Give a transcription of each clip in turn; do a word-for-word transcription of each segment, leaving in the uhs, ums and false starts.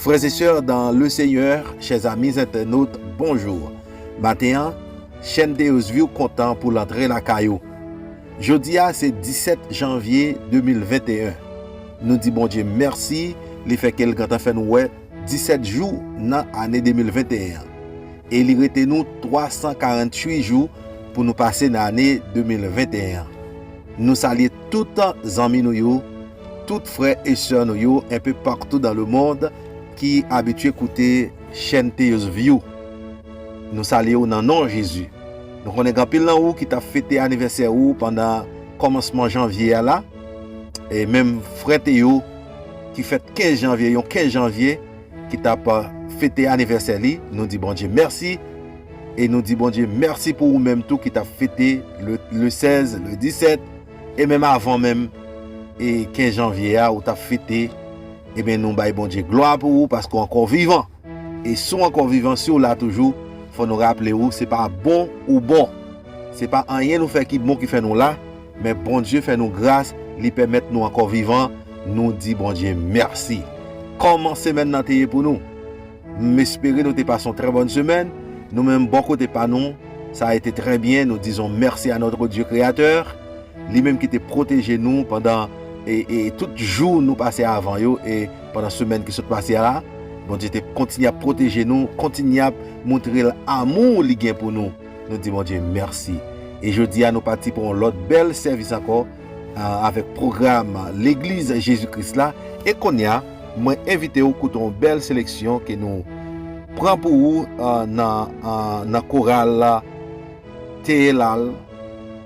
Frères et sœurs dans le Seigneur, chers amis internautes, bonjour. Maten an, chèn Teos View kontan pou l antre lakay ou. Jodi a se disèt janvye de mil venteyen. Nou di Bondye mèsi, li fè ke l gentan fè nou wè disèt jou nan ane de mil venteyen an. E li rete nou twa san karanntuit jou pou nou pase nan ane de mil venteyen an. Nou salye tout zanmi nou yo, tout frè e sè nou yo, enpe partou dans le monde ki abitye koute chèn Teos View. Nou salye w nan non Jezi. Nou konnen gen anpil nan ou ki t ap fete anivèsè ou pandan kòmansman janvye a la. E menm frè Teo ki fèt kenz janvye, yon kenz janvye, ki t ap fete anivèsè li, nou di Bondye mèsi. E nou di Bondye mèsi pou ou menm tou ki t ap fete le, le sèz, le disèt, e menm avan menm, e kenz janvye a, ou t ap fete. Ebyen, nou bay Bondye glwa pou ou paske w ankò vivan. E si w ankò vivan, si w la toujou, fò nou raple ou, se pa bon ou bon. Se pa anyen nou fè ki bon ki fè nou la, men Bondye fè nou gras, li pèmèt nou ankò vivan, nou di Bondye mèsi. Kòman semèn nan te ye pou nou? M espere nou te pase yon trè bòn semèn. Nou menm, bò kote pa nou, sa a ete trè byen. Nous disons merci à notre Dieu créateur. Li menm ki te pwoteje nou pandan e, e tout jou nou pase avan yo e pandan semèn ki sot pase a la. Bondye te kontinye ap pwoteje nou, kontinye ap montre l amou li gen pou nou. Nou di Bondye mèsi. E jodi a, nou pati pou yon lòt bèl sèvis ankò, a, avèk pwogram Legliz Jezi Kris la. E kounye a, mwen envite w koute yon bèl seleksyon ke nou pran pou ou, a, nan, a, nan koral Teyelal,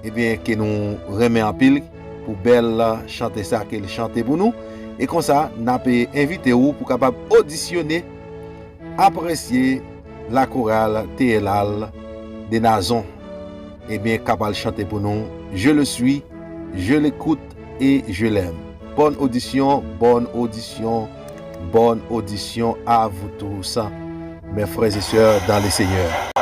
ebyen, ke nou renmen anpil pou bèl chante sa ke l chante pou nou. E konsa, n ap envite ou pou kapab odisyone, apresye lakoral Teyelal de Nazon. Ebyen, k ap al chante pou nou, Je le suis, je l'écoute et je l'aime. Bonne audition, bonne audition, bonne audition à vous tous, mes frères et sœurs dans le Seigneur.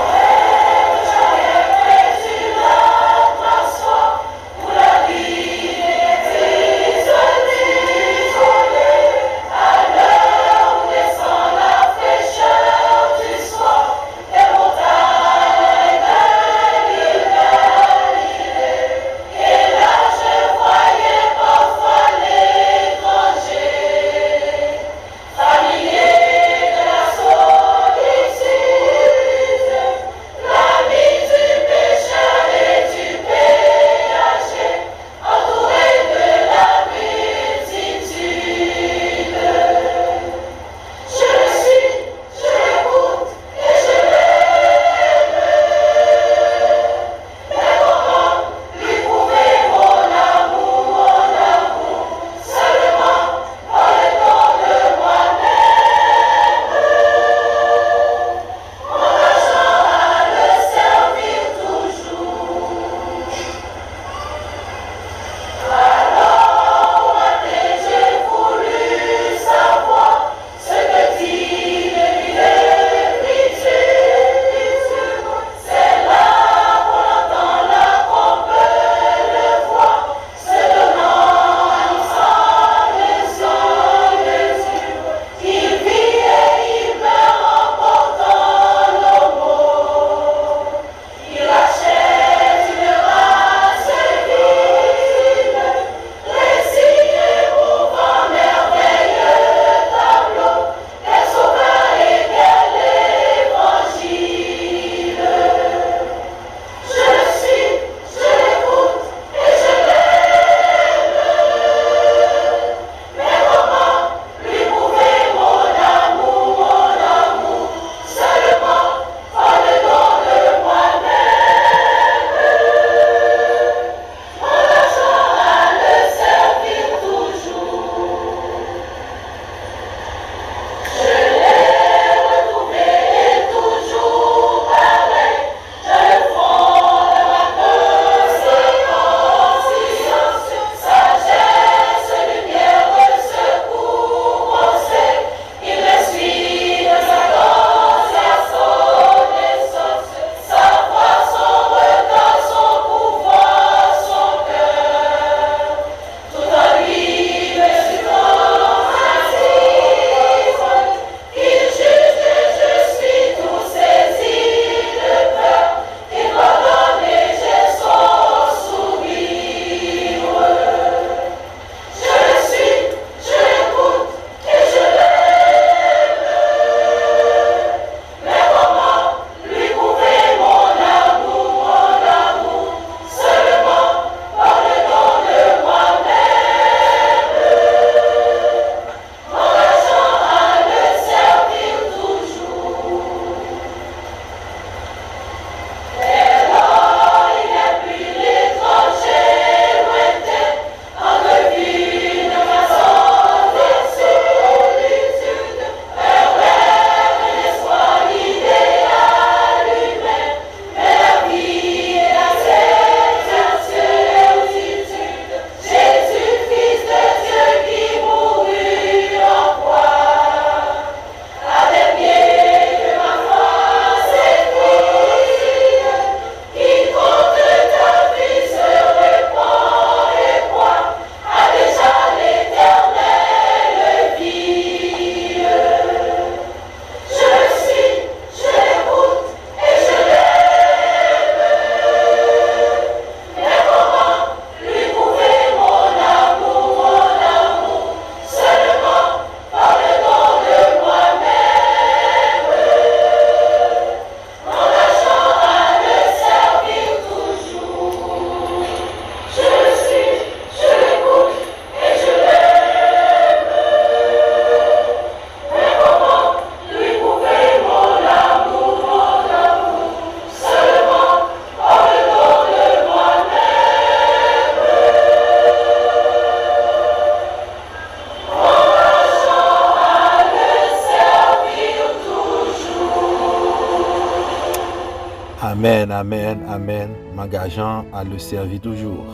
Amèn, amèn, amèn. Mangajan a le sèvi toujou.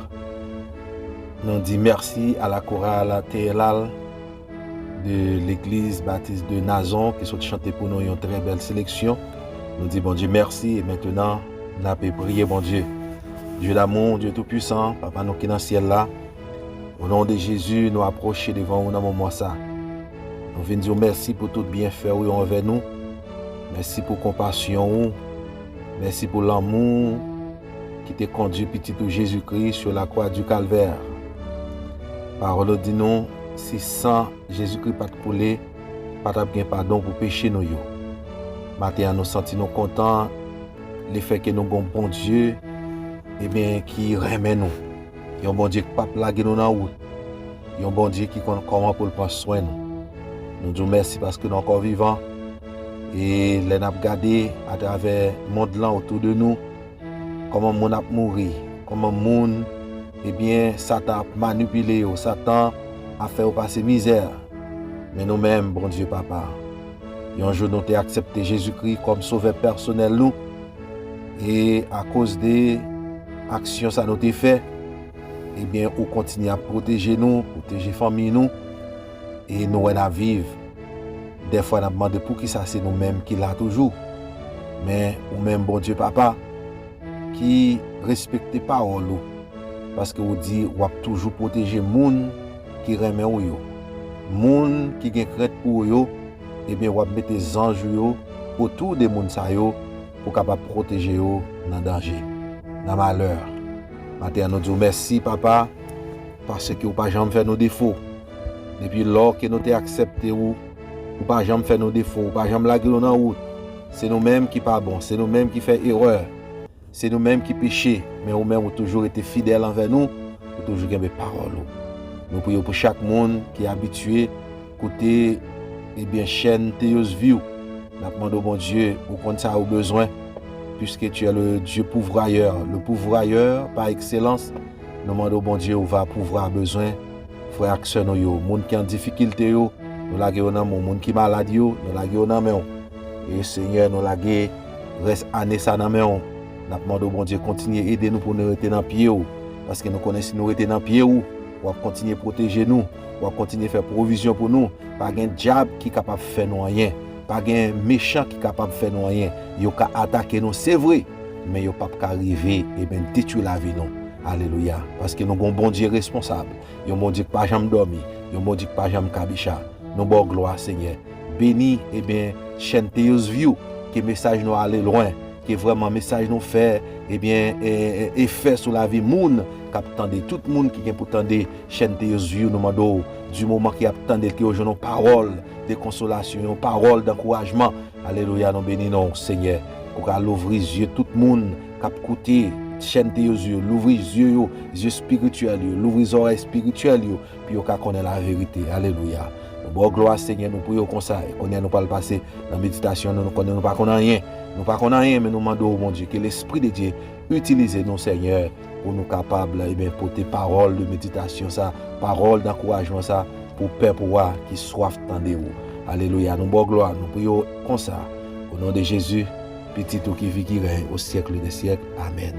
Nou di mèsi a la koral T L Al de Legliz Batis de Nazon ki sot chante pou nou yon trè bèl seleksyon. Nou di Bondye mèsi e mentenan n ape priye Bondye. Dye damou, Dye toupwisan, Papa nou ki nan syèl la, o non de Jezi, nou apwoche devan ou nan moman sa. Nou vin di w mèsi pou tout byenfè ou yo anvè nou. Mèsi pou konpasyon ou. Mèsi pou lanmou ki te kondui Pitit ou Jezikri sur la croix du Calvaire. Pawòl ou di nou, si san Jezikri pa t koule, pa t ap gen padon pou peche nou yo. Maten an, nou santi nou kontan lefètke nou gon Bondye, ebyen, ki renmen nou. Yon Bondye k p ap lage nou nan wout. Yon Bondye ki konn kòman pou l pran swen nou. Nou di w mèsi paske nou ankò vivan. E lè n ap gade atravè mond lan otou de nou, kòman moun ap mouri, kòman moun, ebyen, Satan ap manipile yo, Satan ap fè yo pase mizè. Men nou menm, Bondye Papa, yon jou nou te aksepte Jezikri kòm Sovè pèsonèl nou, e akoz de aksyon sa nou te fè, ebyen, ou kontinye ap pwoteje nou, pwoteje fanmi nou, e nou wè n ap viv. Dèfwa n ap mande poukisa se nou menm ki la toujou. Men ou menm, Bondye Papa, ki respekte pawòl ou, paske ou di w ap toujou pwoteje moun ki renmen ou yo. Moun ki gen krent pou ou yo, ebyen, w ap mete zanj ou yo otou de moun sa yo pou kapab pwoteje yo nan danje, nan malè. Maten an, nou di w mèsi, Papa, paske ou pa janm fè nou defo. Depi lò ke nou te aksepte ou, ou pa janm fè nou defo, ou pa janm lage nou nan wout. Se nou menm ki pa bon, se nou menm ki fè erè, se nou menm ki peche, men ou menm ou toujou rete fidèl anvè nou, ou toujou kenbe pawòl ou. Nou priye pou chak moun ki abitye koute, ebyen, chèn Teos View. N ap mande w, Bondye, ou konn sa yo bezwen, puisque tu es le Dieu pourvoyeur, le pourvoyeur par excellence. Nou mande w, Bondye, ou va pouvwa bezwen frè ak sè nou yo. Moun ki an difikilte yo, nou lage yo nan men w. Moun ki malad yo, nou lage yo nan men w. E Senyè, nou lage rès ane sa nan men w. N ap mande w, Bondye, kontinye ede nou pou nou rete nan pye w. Paske nou konnen si nou rete nan pye w, w ap kontinye pwoteje nou, w ap kontinye fè pwovizyon pou nou. Pa gen dyab ki kapab fè nou anyen. Pa gen mechan ki kapab fè nou anyen. Yo ka atake nou, se vre, men yo p ap ka rive, ebyen, detwi lavi nou. Alelouya. Paske nou gon Bondye responsab, yon Bondye k pa janm dòmi, yon Bondye k pa janm kabicha. Nou ba w glwa, Senyè. Beni, ebyen, chèn Teos View, ke mesaj nou ale lwen, ke vrèman mesaj nou fè, ebyen, e, e, efè sou lavi moun k ap tande. Tout moun ki gen pou tande chèn Teos View, nou mande w, di moman ke y ap tande l, ke yo jwenn yon pawòl de konsolasyon, yon pawòl dankourajman. Alelouya, nou beni non w, Senyè. Ou ka louvri zye tout moun k ap koute chèn Teos View, louvri zye yo, zye espirityèl yo, louvri zòrèy espirityèl yo, pou yo ka konnen laverite. Alelouya. Nou ba w glwa, Senyè, nou priye w konsa. E kounye a nou pral pase nan meditasyon nou, nou konnen nou pa konn anyen. Nou pa konn anyen, men nou mande w, Bondye, ke Lespri de Dye itilize nou, Senyè, pou nou kapab, ebyen, pote pawòl de meditasyon sa, pawòl dankourajman sa, pou pèp ou a ki swaf tande w. Alelouya. Nou ba w glwa, nou priye w konsa. O non de Jezi, Pitit ou ki viv, ki rèy o syèk de syèk. Amèn.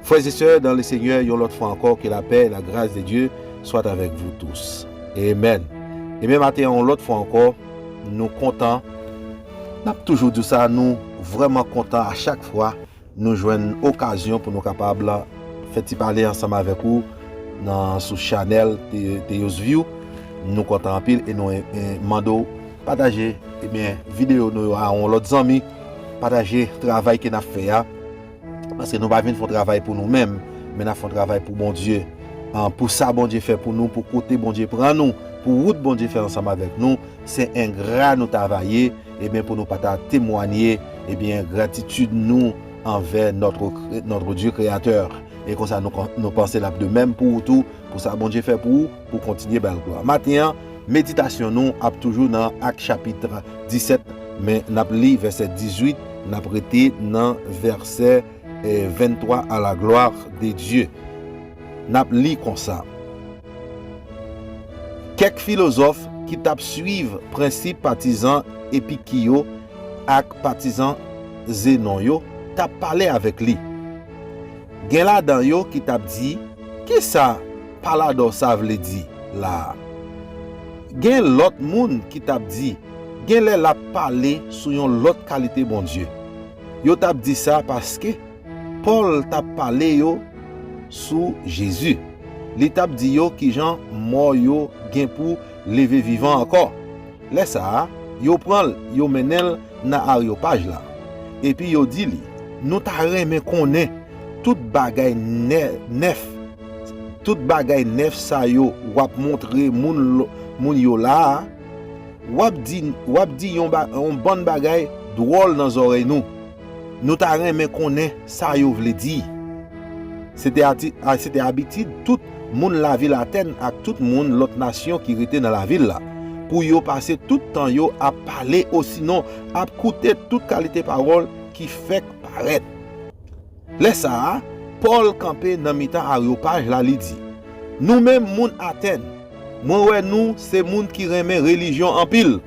Frères et sœurs dans le Seigneur, yon lòt fwa ankò, que la paix et la grâce de Dieu soient avec vous tous. Amen. Ebyen, maten an, yon lòt fwa ankò, nou kontan. N ap toujou di w sa, nou vrèman kontan a chak fwa nou jwenn okazyon pou nou kapab fè ti pale ansanm avèk ou nan, sou chanèl Te-, Teos View. Nou kontan anpil e nou, e, mande w pataje, ebyen, videyo nou yo a yon lòt zanmi. Pataje travay ke n ap fè a. Paske nou pa vin fè yon travay pou nou menm, men n ap fè yon travay pou Bondye. An, pou sa Bondye fè pou nou, pou kote Bondye pran nou, pou wout Bondye fè ansanm avèk nou, se engra nou ta va ye, ebyen, pou nou pa ta temwanye, ebyen, gratitid nou anvè notre, notre Dieu créateur. E konsa, nou, nou panse l ap de menm pou ou tou, pou sa Bondye fè pou ou, pou kontinye ba l glwa. Maten an, meditasyon nou ap toujou nan Ak chapit disèt, men n ap li vèsè dizuit, n ap rete nan vèsè, eh, venntwa, à la gloire de Dieu. N ap li konsa. Kèk filozòf ki t ap suiv prensip patizan Epiki yo ak patizan Zenon yo t ap pale avèk li. Gen ladan yo ki t ap di, "Kisa paladò sa vle di la a?" Gen lòt moun ki t ap di, "Genlè l ap pale sou yon lòt kalite Bondye." Yo t ap di sa paske Pòl t ap pale yo sou Jezi. Li t ap di yo kijan mò yo gen pou leve vivan ankò. Lè sa a, yo pran l, yo mennen l nan Aryopaj la. Epi yo di li, "Nou ta renmen konnen tout bagay nè- nèf, tout bagay nèf sa yo w ap montre moun lo- moun yo la a. W ap di, w ap di yon, ba- yon bann bagay dwòl nan zòrèy nou. Nou ta renmen konnen sa yo vle di." Se te ati- a- se te abitid tout moun lavil Atèn ak tout moun lòt nasyon ki rete nan lavil la, pou yo pase tout tan yo ap pale osinon ap koute tout kalite pawòl ki fèk parèt. Lè sa a, Pòl kanpe nan mitan Aryopaj la, li di, "Nou menm moun Atèn, mwen wè nou se moun ki renmen relijyon anpil.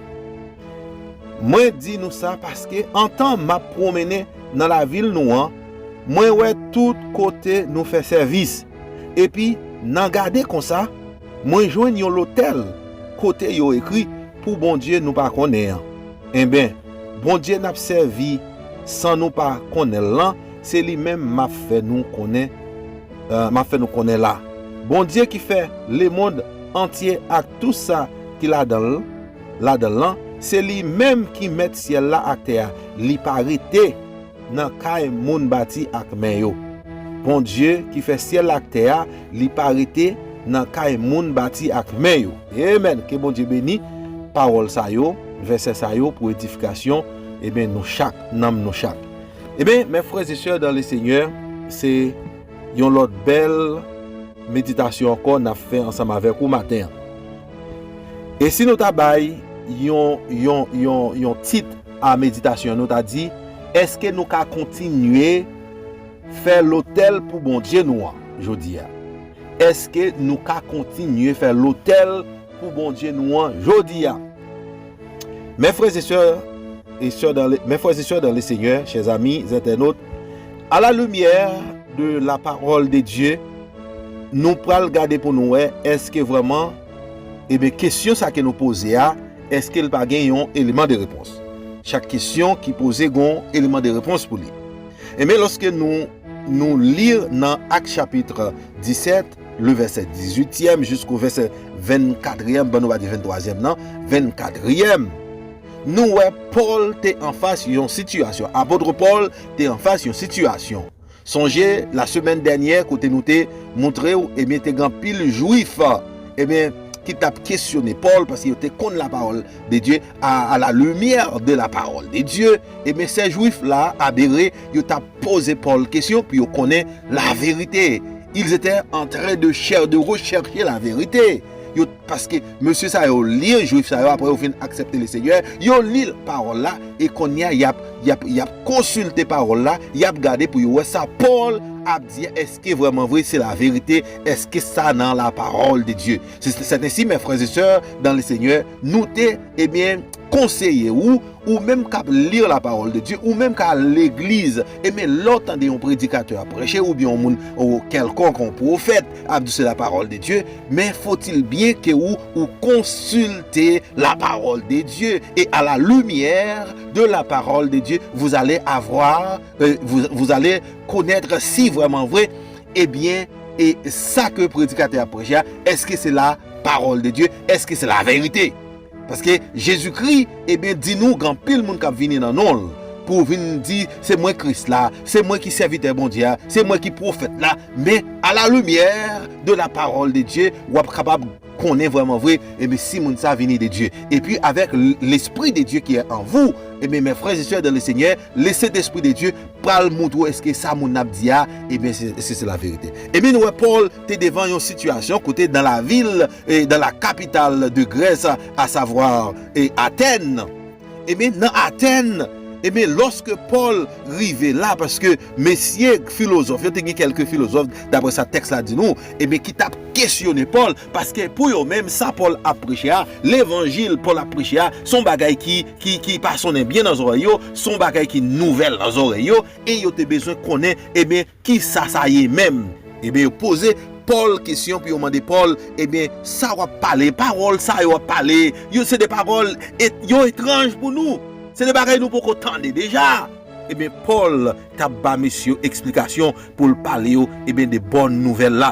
Mwen di nou sa paske antan m ap pwomennen nan lavil nou an, mwen wè tout kote nou fè sèvis. Epi, nan gade konsa, mwen jwenn yon lotèl kote yo ekri pou Bondye nou pa konnen an. Enben, Bondye n ap sèvi san nou pa konnen l lan, se li menm m ap fè nou konnen, eh, m ap fè nou konnen la. Bondye ki fè lemonn antye ak tou sa ki ladan l, ladan l lan, se li menm ki mèt syèl la ak tè a. Li pa rete nan kay moun bati ak men yo. Bondye ki fè syèl ak tè a, li pa rete nan kay moun bati ak men yo." Amen. Ke Bondye beni pawòl sa yo, vèsè sa yo pou edifikasyon, ebyen, nou chak, nanm nou chak. Ebyen, mes frères et sœurs dans le Seigneur, se yon lòt bèl meditasyon ankò n ap fè ansanm avèk ou maten an. E si nou ta bay yon, yon, yon, yon tit a meditasyon, nou ta di, "Èske nou ka kontinye fè lotèl pou Bondye nou an jodi a?" Èske nou ka kontinye fè lotèl pou Bondye nou an jodi a? Mes frères et sœurs, et sœurs dans le, mes frères et sœurs dans le Seigneur, chers amis internautes, à la lumière de la parole de Dieu, nou pral gade pou nou wè, èske vrèman, ebyen, kesyon sa ke nou poze a, èske l pa gen yon eleman de repons? Chak kesyon ki poze gen yon eleman de repons pou li. Ebyen, lòske nou, nou li nan Ak chapit disèt, le vèsè dizuityèm jiskou vèsè vennkatriyèm, ban nou pa di venntwazyèm nan, vennkatriyèm, nou wè Pòl te anfas yon sitiyasyon. Apot Pòl te anfas yon sitiyasyon. Sonje, lasemèn dènyè, kote nou te montre w, ebyen, te gen anpil Jwif, ebyen, ki t ap kesyone Pòl, paske yo te konn la parole de Dieu, à, à la lumière de la parole de Dieu. Ebyen, se Jwif la, abere, yo t ap poze Pòl kesyon pou yo konnen laverite. Ils étaient en train de cher- de rechercher la vérité. Yo, paske mesye sa yo li, Jwif sa yo, apre yo fin aksepte le Senyè, yo li pawòl la, e kounye a, y ap, y ap, y ap konsilte pawòl la, y ap gade pou yo wè sa Pòl ap di a, èske vrèman vre se laverite, èske sa nan la parole de Dieu. C'est, c'est ainsi, mes frères et sœurs dans le Seigneur, nou te, ebyen, konseye ou, ou menm k ap li la parole de Dieu, ou menm k al legliz, ebyen, lè w tande yon predikatè ap preche, oubyen yon moun, ou kèlkonk, yon pwofèt, ap di se la parole de Dieu, mais faut-il bien que ou, ou konsilte la parole de Dieu, et à la lumière de la parole de Dieu, vous allez avoir, euh, vous, vous allez connaître si vraiment vrai, ebyen, e sa ke predikatè ap preche a, èske se la parole de Dieu, èske se laverite? Paske Jezikri, ebyen, di nou, gen anpil moun k ap vini nan non l, pou vin di, se mwen Kris la, se mwen ki sèvitè Bondye a, se mwen ki pwofèt la, men à la lumière de la parole de Dieu, w ap kapab konnen vrèman vre, ebyen, si moun sa vini de Dieu. Et puis, avec l- l'Esprit de Dieu qui est en vous, ebyen, mes frères et sœurs dans le Seigneur, le Saint-Esprit de Dieu pral montre w èske sa moun nan ap di a, ebyen, se, se, se laverite. Ebyen, nou wè Pòl te devan yon sitiyasyon kote dans la ville, et dans la capitale de Grèce, à savoir, et Athènes. Ebyen, nan Atèn, Ebyen, lòske Pòl rive la, paske mesye filozòf yo, te gen kèlke filozòf, daprè sa tèks la di nou, ebyen, ki t ap kesyone Pòl, paske pou yo menm, sa Pòl ap preche a, levanjil Pòl ap preche a, se yon bagay ki, ki, ki pa sonnen byen nan zòrèy yo, se yon bagay ki nouvèl nan zòrèy yo, e yo te bezwen konnen, ebyen, kisa sa ye menm? Ebyen, yo poze Pòl kesyon, pou yo mande Pòl, ebyen, sa w ap pale, pawòl sa yo w ap pale, yo se de pawòl et-, yo etranj pou nou. Se de bagay nou poko tande deja. Ebyen, Pòl t ap ba mesye yo eksplikasyon pou l pale yo, ebyen, de bòn nouvèl la.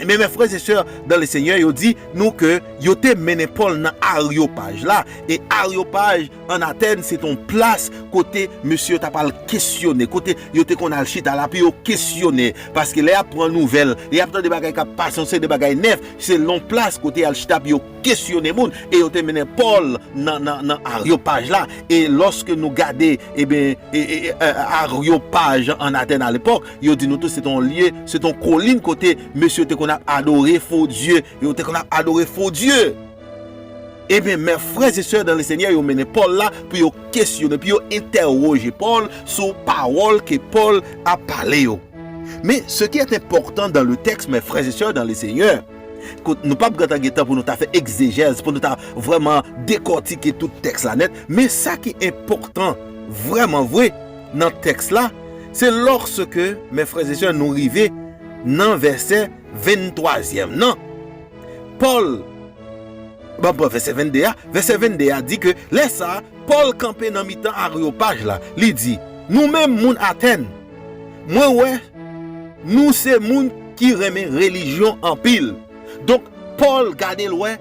Ebyen, mes frères et sœurs dans le Seigneur, yo di nou ke yo te mennen Pòl nan Aryopaj la. E Aryopaj an Atèn, se te yon plas kote mesye yo t ap al kesyone, kote yo te konn al chita la pou yo kesyone. Paske lè y ap pran nouvèl, lè y ap tande bagay k ap pase, yon seri de bagay nèf, se yon plas kote y al chita pou yo kesyone moun. E yo te mennen Pòl nan, nan, nan Aryopaj la. E lòske nou gade, ebyen, e, e, e, Aryopaj an Atèn alepòk, yo di nou tou se te yon lye, se te yon kolin kote mesye yo te konn ap adore fo dye. Yo te konn ap adore fo dye. Ebyen, mes frères et sœurs dans le Seigneur, yo mennen Pòl la pou yo kesyone, pou yo entèwoje Pòl sou pawòl ke Pòl ap pale yo. Men, ce qui est important dans le texte, mes frères et sœurs dans le Seigneur, kote nou p ap gentan gen tan pou nou ta fè egzejèz, pou nou ta vrèman dekòtike tout tèks la nèt, men sa ki enpòtan vrèman vre nan tèks la, se lòske, mes frères et sœurs, nou rive nan vèsè venntwazyèm nan. Pòl, bon, bon, vèsè vennde a, vèsè vennde a di ke lè sa a, Pòl kanpe nan mitan Aryopaj la, li di, nou menm moun Atèn, mwen wè nou se moun ki renmen relijyon anpil. Donk, Pòl gade l wè,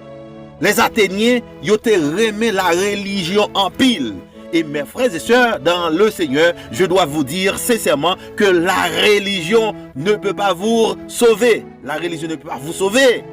les Athéniens, yo te renmen la religion anpil. Et mes frères et sœurs dans le Seigneur, je dois vous dire sincèrement que la religion ne peut pas vous sauver. La religion ne peut pas vous sauver.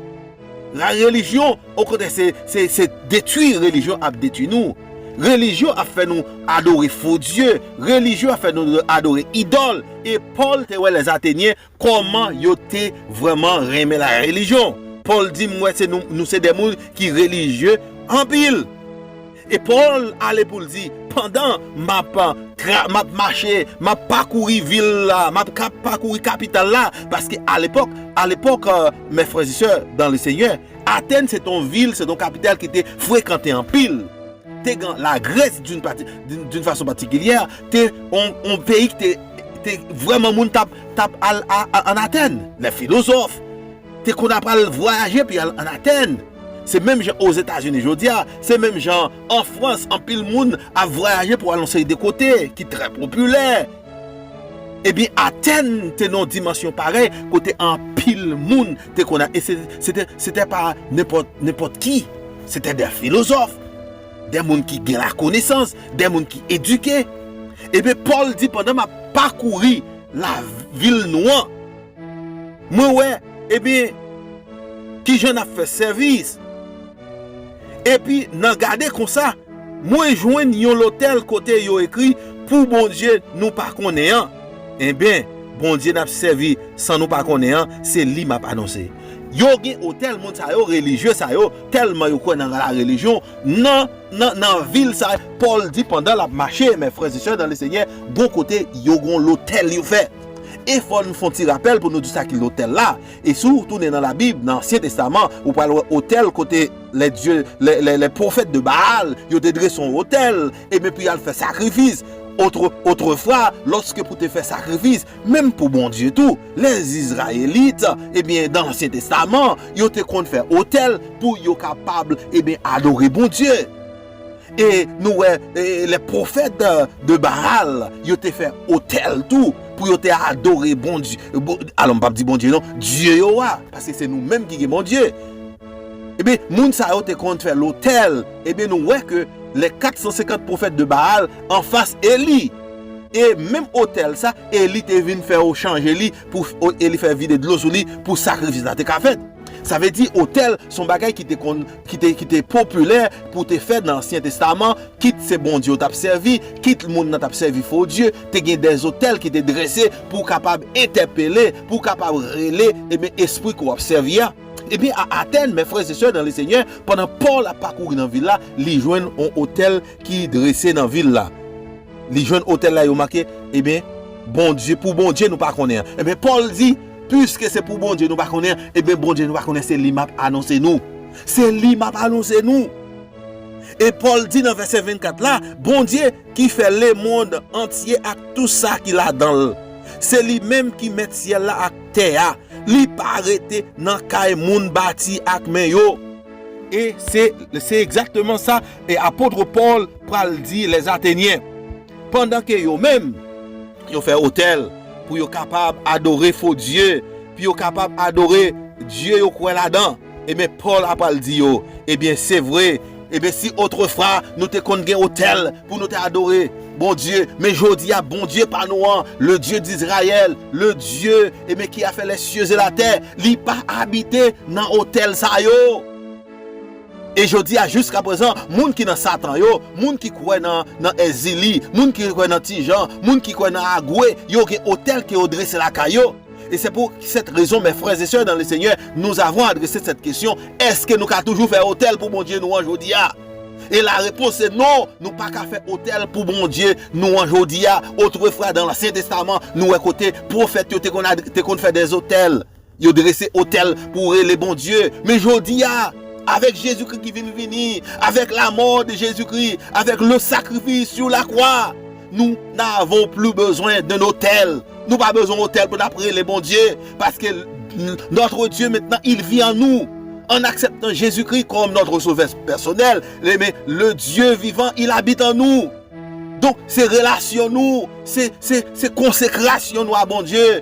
La religion, okontrè, se, se, se detwi relijyon ap detwi nou. Relijyon ap fè nou adore fo dye. Relijyon ap fè nou adore idòl. E Pòl te wè les Athéniens kòman yo te vrèman renmen la religion. Pòl di, m wè se nou, nou se de moun ki relijye anpil. E Pòl ale pou l di, pandan m ap tra-, m ap mache, m ap pakouri vil la, m ap ka-, pakouri kapital la, paske alepòk, alepòk, euh, mes frères et sœurs dans le Seigneur, Atèn se t on vil, se t on kapital ki te frekante anpil. Te gen Lagrès d'une pati-, d'une, d'une façon particulière, te on, on peyi ki te, te vrèman moun t ap, t ap al a, a, an Atèn. Lè filozòf te konn ap al vwayaje pou y al an Atèn. Se menm jan Ozetazini jodi a, se menm jan an Frans, anpil moun ap vwayaje pou al yon seri de kote ki trè popilè. Ebyen, Atèn te nan yon dimansyon parèy, kote anpil moun te konn a, e se, se te, se te pa nenpòt, nenpòt ki. Se te de filozòf, de moun ki gen lakonesans, de moun ki edike. Ebyen, Pòl di, pandan m ap pakouri lavil nou an, mwen wè, ebyen, kijan n ap fè sèvis. Epi, nan gade konsa, mwen jwenn yon lotèl kote yo ekri, pou Bondye nou pa konnen an. Ebyen, Bondye n ap sèvi san nou pa konnen an, se li m ap anonse. Yo gen otèl, moun sa yo, relijye sa yo, tèlman yo kwè nan la relijyon, nan, nan, nan vil sa, Pòl di pandan l ap mache, mes frères et sœurs dans le Seigneur, gon kote yo gon lotèl yo fè. E fò n fè yon ti rapèl pou nou di sa ki lotèl la. E si w tounen nan Labib, nan Ansyen Testaman, ou pral wè otèl kote les dieux, les, les, les prophètes de Baal, yo te drese yon otèl, ebyen pou y al fè sakrifis. Otre-, otrefwa, lòske pou te fè sakrifis, menm pou Bondye tou, les Israélites, ebyen, dans l'Ancien Testament, yo te konn fè otèl pou yo kapab, ebyen, adore Bondye. E nou wè, e, les prophètes de, de Baal, yo te fè otèl tou, pou yo te adore Bondye. Bon, alò, m p ap di Bondye non, dye yo a, paske se nou menm ki gen Bondye. Ebyen, moun sa yo te konn fè lotèl. Ebyen, nou wè ke les quatre cent cinquante prophètes de Baal anfas Eli. E menm otèl sa, Eli te vin fè yo chanje li, pou Eli fè vide dlo sou li, pou sakrifis la te ka fèt. Sa vle di, otèl, se yon bagay ki te konn, ki te, ki te popilè pou te fè nan Ansyen Testaman, kit se Bondye w t ap sèvi, kit moun nan t ap sèvi fo dye, te gen de otèl ki te drese pou w kapab entèpele, pou w kapab rele, ebyen, espri ke w ap sèvi a. Ebyen, a Atèn, mes frères et sœurs dans le Seigneur, pandan Pòl ap pakouri nan vil la, li jwenn yon otèl ki drese nan vil la. Li jwenn otèl la, yo make, ebyen, Bondye, pou Bondye nou pa konnen an. Ebyen, Pòl di, piske se pou Bondye nou pa konnen an, ebyen, Bondye nou pa konnen, se li m ap anonse nou. Se li m ap anonse nou. E Pòl di nan vèsè vennkat la, Bondye ki fè lemonn antye ak tou sa ki ladan l. Se li menm ki mèt syèl la ak tè a. Li pa rete nan kay moun bati ak men yo. E se, se egzakteman sa e apot Pòl pral di lèzatenyen. Pandan ke yo menm, yo fè otèl pou yo kapab adore fo dye, pou yo kapab adore dye yo kwè ladan. Ebyen, Pòl apral di yo, ebyen, se vre. Ebyen, si otrefwa nou te konn gen otèl pou nou te adore Bondye, men jodi a, Bondye pa nou an, le Dieu d'Israël, le Dieu, ebyen, qui a fait les cieux et la terre, li pa abite nan otèl sa yo. E jodi a, jiska prezan, moun ki nan Satan yo, moun ki kwè nan, nan Èzili, moun ki kwè nan Tijan, moun ki kwè nan Agwe, yo gen otèl ke yo drese lakay yo. Et c'est pour cette raison, mes frères et sœurs dans le Seigneur, nous avons adressé cette question, èske nou ka toujou fè otèl pou Bondye nou an jodi a? E la réponse se non, nou pa ka fè otèl pou Bondye nou an jodi a. Otrefwa, dan Lansyen Testaman, nou wè kote pwofèt yo te konn adre-, te konn fè dèzotèl. Yo drese otèl pou rele Bondye. Men jodi a, avèk Jezikri ki vin vini, avèk lamò de Jezikri, avèk le sacrifice sur la croix, nous n'avons plus besoin d'un autel. Nou pa bezwen otèl pou n ap rele Bondye, paske notre Dieu maintenant, il vit en nous. En acceptant Jésus-Christ comme notre sauveur personnel, eh bien, le Dieu vivant, il habite en nous. Donk, se relasyon nou, se, se, se konsekrasyon nou a Bondye.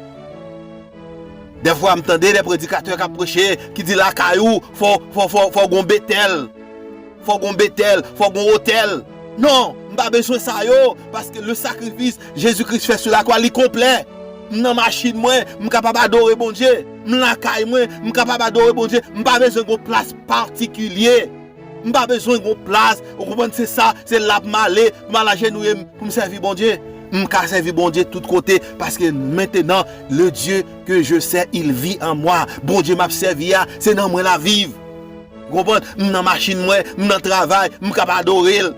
Dèfwa, m tande de predikatè k ap preche, ki di lakay ou, fò, fò, fò, fò gon Betèl. Fò gon Betèl, fò gon otèl. Non, m pa bezwen sa yo, paske le sacrifice Jezikri fè sou lakwa, li konplè. M nan machin mwen, m kapab adore Bondye. M lakay mwen, m kapab adore Bondye. M pa bezwen gon plas patikilye. M pa bezwen gon plas, ou konprann, se sa, se la pou m ale, pou m al ajenouye m, pou m sèvi Bondye. M ka sèvi Bondye tout kote, paske mentenan, le Dieu que je sers, il vit en moi. Bondye m ap sèvi a, se nan mwen l ap viv. Ou konprann? M nan machin mwen, m nan travay, m kab adore l.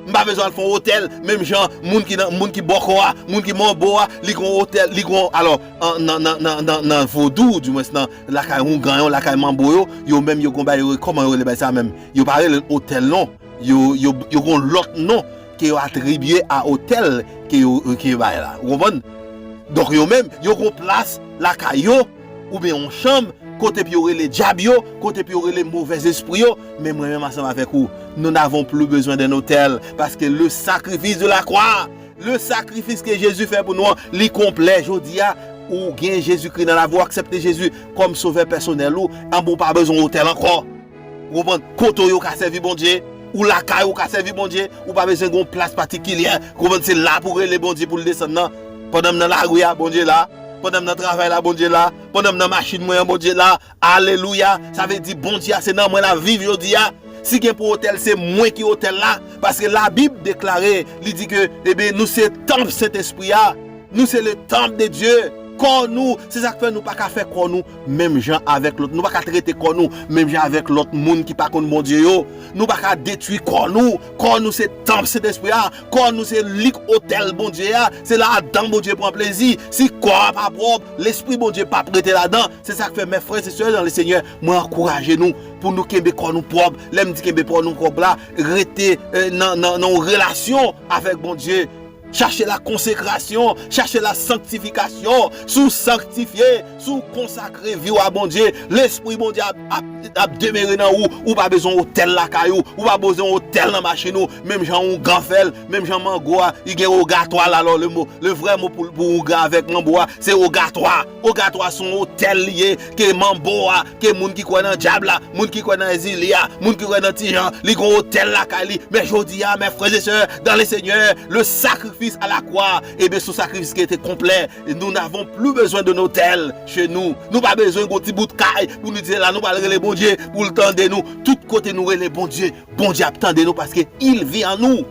M pa bezwen al fè yon otèl, menm jan moun ki nan, moun ki bò kò a, moun ki manbo a, li gon otèl, li gon, alò, an, nan, nan, nan, nan, nan vodou, dimwens nan lakay oungan yo, lakay manbo yo, yo menm yo gon bagay, yo, kòman yo rele bagay sa menm? Yo pa rele l otèl non. Yo, yo, yo gon lòt non ke yo atribye a otèl ke yo, ke yo bay la. Ou konprann? Donk yo menm, yo gon plas lakay yo, oubyen yon chanm, kote pou yo rele dyab yo, kote pou yo rele movèzespri yo, men mwen menm ansanm avèk ou, nous n'avons plus besoin d'un autel, parce que le sacrifice de la croix, le sacrifice que Jésus fait pour nous, li konplè. Jodi a, ou gen Jezikri nan lavi w, aksepte Jezi kòm sovè pèsonèl ou, anben ou pa bezwen otèl ankò. Ou konprann? Kote w yo ka sèvi Bondye, ou lakay ou ka sèvi Bondye, ou pa bezwen gen yon plas patikilyè. Ou konprann? Se la pou rele Bondye pou l desann nan. Pandan m nan lari a, Bondye la. Pandan m nan travay la, Bondye la. Pandan m nan machin mwen an, Bondye la. Alelouya! Sa vle di Bondye a, se nan mwen l ap viv jodi a. Si gen pou otèl, se mwen ki otèl la. Paske Labib deklare, li di ke, ebyen, nou se tanp Sentespri a. Nou se le temple de Dieu. Kò nou, se sa k fè nou pa ka fè kò nou menm jan avèk lòt. Nou pa ka trete kò nou menm jan avèk lòt moun ki pa konn Bondye yo. Nou pa ka detwi kò nou. Kò nou se tanp Sentespri a. Kò nou se lik otèl Bondye a. Se ladan Bondye pran plezi. Si kò a pa pwòp, lespri Bondye p ap rete ladan. Se sa k fè, mes frères et sœurs dans le Seigneur, mwen ankouraje nou pou nou kenbe kò nou pwòp. Lè m di kenbe kò nou pwòp la, rete, eh, nan, nan, nan yon relasyon avèk Bondye. Chache la konsekrasyon, chache la sanktifikasyon. Si w sanktifye, si w konsakre vi w a Bondye, lespri Bondye ap, ap, ap demere nan ou. Ou pa bezwen otèl lakay ou, ou pa bezwen otèl nan machin ou. Menm jan oungan fè l, menm jan manbo a, li gen ogatwa la, alò le mo, le vrè mo pou, pou oungan avèk manbo a, se ogatwa. Ogatwa se yon otèl li ye, ke manbo a, ke moun ki kwè nan dyab la, moun ki kwè nan Èzili a, moun ki kwè nan Tijan, li gon otèl lakay li. Men jodi a, mes frères et sœurs dans le Seigneur, le sacrifice à la croix, ebyen, se yon sakrifis ki te konplè. Nous n'avons plus besoin d'un autel chez nous. Nou pa bezwen gon ti bout kay pou nou di la, nou pral rele Bondye pou l tande nou. Tout kote nou rele Bondye, Bondye ap tande nou paske il vit en nous.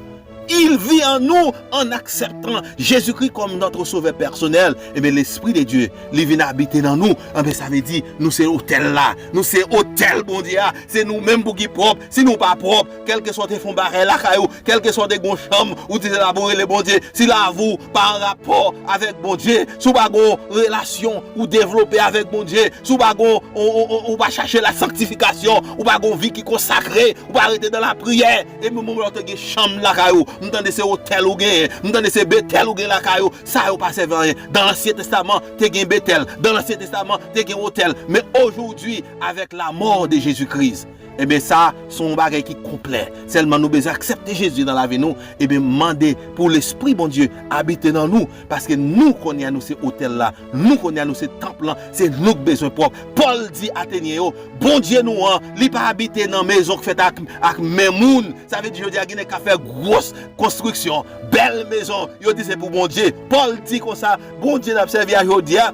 Il vit en nous en acceptant Jésus-Christ comme notre Sauveur personnel. Ebyen, Lespri de Dye, li vin abite nan nou. Ebyen, sa vle di, nou se otèl la. Nou se otèl Bondye a. Se nou menm pou ki pwòp. Si nou pa pwòp, kèlkeswa w te fè yon bagay lakay ou, kèlkeswa w te gon chanm, ou di se la pou rele Bondye. Si lavi w pa an rapò avèk Bondye, si w pa gon relasyon ou devlope avèk Bondye, si w pa gon, ou, ou, ou, ou pa chache la sanktifikasyon, ou pa gon vi ki konsakre, ou pa rete nan lapriyè, e menm moman w te gen chanm lakay ou, m tande se otèl ou genyen, m tande se Betèl ou gen lakay ou, sa yo pa sèvi anyen. Dan Ansyen Testaman, te gen Betèl, dan Ansyen Testaman, te gen otèl. Men ojodwi, avèk lamò de Jezi Kris, ebyen, sa se yon bagay ki konplè. Sèlman nou bezwen aksepte Jezi nan lavi nou, ebyen, mande pou Lespri Bondye abite nan nou, paske nou kounye a nou se otèl la, nou kounye a nou se tanp lan, se nou k bezwen pwòp. Pòl di Atenyen yo, Bondye nou an, li pa abite nan mezon k fèt ak, ak men moun. Sa vle di jodi a gen nèg k ap fè gwòs konstriksyon, bèl mezon, yo di se pou Bondye. Pòl di konsa, Bondye n ap sèvi a jodi a,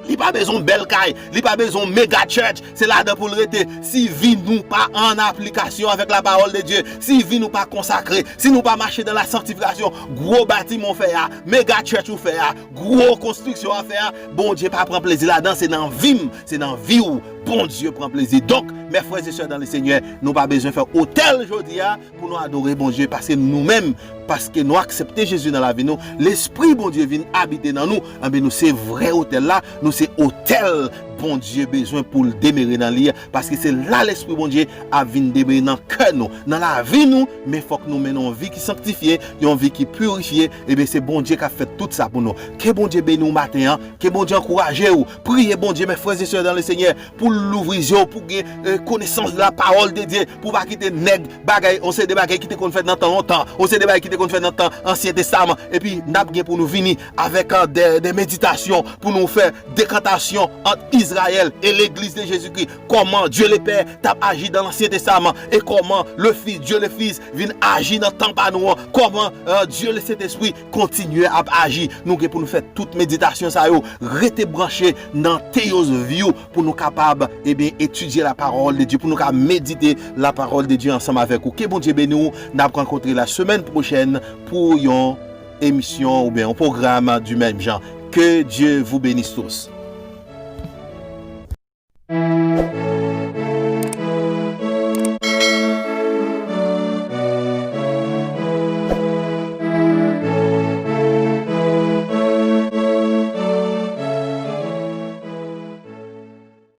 li pa bezwen bèl kay, li pa bezwen mega church, se ladan pou l rete. Si vi nou pa an aplikasyon avèk la parole de Dieu, si vi nou pa konsakre, si nou pa mache dan la sanktifikasyon, gwo batiman w fè a, mega church ou fè a, gwo konstriksyon w ap fè a, Bondye pa pran plezi ladan, se nan vi m, se nan vi w, Bondye pran plezi. Donk, mes frères et sœurs dans le Seigneur, nou pa bezwen fè otèl jodi a, pou nou adore Bondye, paske nou menm, paske nou aksepte Jezi nan lavi nou, Lespri Bondye vin abite nan nou, anben nou se vrè otèl la, nou se otèl Bondye bezwen pou l demere nan li, paske se la Lespri Bondye ap vin demere nan kè nou, nan lavi nou, men fòk nou mennen yon vi ki sanktifye, yon vi ki pirifye, ebyen se Bondye k ap fè tout sa pou nou. Ke Bondye beni w maten an, ke Bondye ankouraje w, priye Bondye, mes frères et sœurs dans le Seigneur, pou l louvri zye w, pou gen eh, konesans de la parole de Dieu, pou pa kite nèg bagay, on se de bagay ki te konn fèt nan tan lontan, on se de bagay ki te konn fèt nan tan Ansyen Testaman, epi n ap gen pou nou vini avèk eh, de, de meditasyon, pou nou fè dekantasyon ant Izrayèl e Legliz de Jezikri, kòman Dieu le Père t ap aji dan Ansyen Testaman, e kòman le Fils, Dieu le Fils, vin aji nan tan pa nou an, kòman eh, Dieu le Sentespri kontinye ap aji. Nou gen pou nou fè tout meditasyon sa yo. Rete branche nan Teos View pou nou kapab, ebyen, etidye la parole de Dieu, pou nou ka medite la parole de Dieu ansanm avèk ou. Ke Bondye beni w. N ap rankontre la semèn pwochèn pou yon emisyon oubyen yon pwogram du même genre. Que Dieu vous bénisse tous.